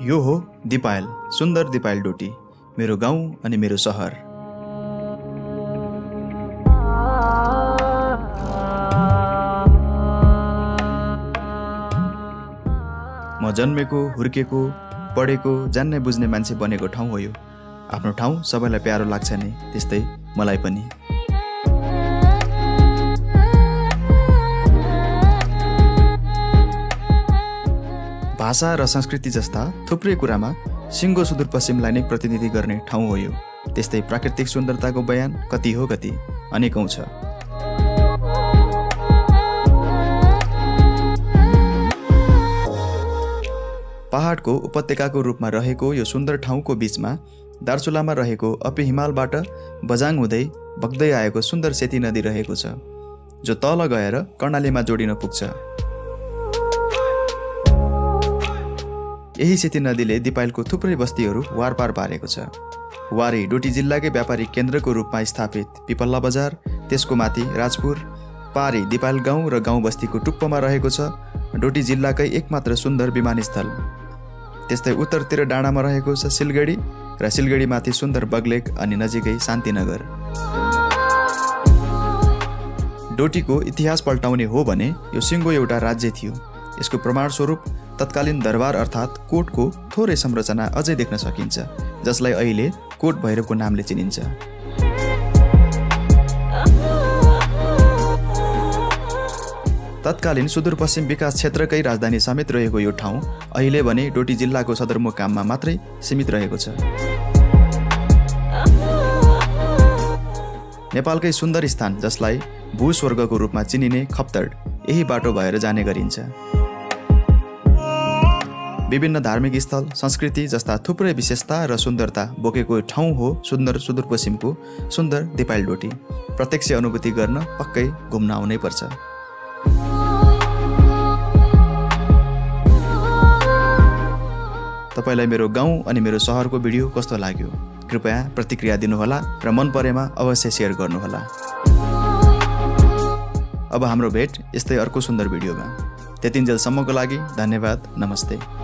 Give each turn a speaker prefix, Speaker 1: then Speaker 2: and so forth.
Speaker 1: यो हो दिपायल, सुन्दर दिपायल डोटी, मेरो गाउँ अनि मेरो सहर। म जन्मेको, हुर्केको, पढेको, जान्ने बुझ्ने मान्छे बनेको ठाउँ हो यो। आफ्नो ठाउँ सबैलाई प्यारो लाग्छ नि, त्यस्तै मलाई पनि। भाषा र संस्कृति जस्ता थुप्रै कुरामा सिङ्गो सुदूरपश्चिमलाई नै प्रतिनिधि गर्ने ठाउँ हो यो। त्यस्तै प्राकृतिक सुन्दरताको बयान कति हो कति, अनेकौँ छ। पहाडको उपत्यकाको रूपमा रहेको यो सुन्दर ठाउँको बीचमा दार्चुलामा रहेको अपी हिमालबाट बजाङ हुँदै बग्दै आएको सुन्दर सेती नदी रहेको छ, जो तल गएर कर्णालीमा जोडिन पुग्छ। यही सेती नदीले दिपायलको थुप्रै बस्तीहरू वारपार पारेको छ। वारी डोटी जिल्लाकै व्यापारिक केन्द्रको रूपमा स्थापित पिपल्ला बजार, त्यसको माथि राजपुर, पारी दिपायल गाउँ र गाउँ बस्तीको टुप्पोमा रहेको छ डोटी जिल्लाकै एकमात्र सुन्दर विमानस्थल। त्यस्तै उत्तरतिर डाँडामा रहेको छ सिलगढी र सिलगढीमाथि सुन्दर बगलेक अनि नजिकै शान्तिनगर। डोटीको इतिहास पल्टाउने हो भने यो सिङ्गो एउटा राज्य थियो। यसको प्रमाण स्वरूप तत्कालीन दरबार अर्थात् कोटको थोरै संरचना अझै देख्न सकिन्छ, जसलाई अहिले कोट भैरवको नामले चिनिन्छ। तत्कालीन सुदूरपश्चिम विकास क्षेत्रकै राजधानी समेत रहेको यो ठाउँ अहिले भने डोटी जिल्लाको सदरमुकाममा मात्रै सीमित रहेको छ। नेपालकै सुन्दर स्थान जसलाई भूस्वर्गको रूपमा चिनिने खप्तड यही बाटो भएर जाने गरिन्छ। विभिन्न धार्मिक स्थल, संस्कृति जस्ता थुप्रै विशेषता र सुन्दरता बोकेको ठाउँ हो सुन्दर सुदूरपश्चिमको सुन्दर दिपायल डोटी। प्रत्यक्ष अनुभूति गर्न पक्कै घुम्न आउनै पर्छ। तपाईलाई मेरो गाउँ अनि मेरो सहरको भिडियो कस्तो लाग्यो? कृपया प्रतिक्रिया दिनुहोला र मन परेमा अवश्य सेयर गर्नुहोला। अब हाम्रो भेट यस्तै अर्को सुन्दर भिडियोमा। त्यतिन्जेलसम्मको लागि धन्यवाद, नमस्ते।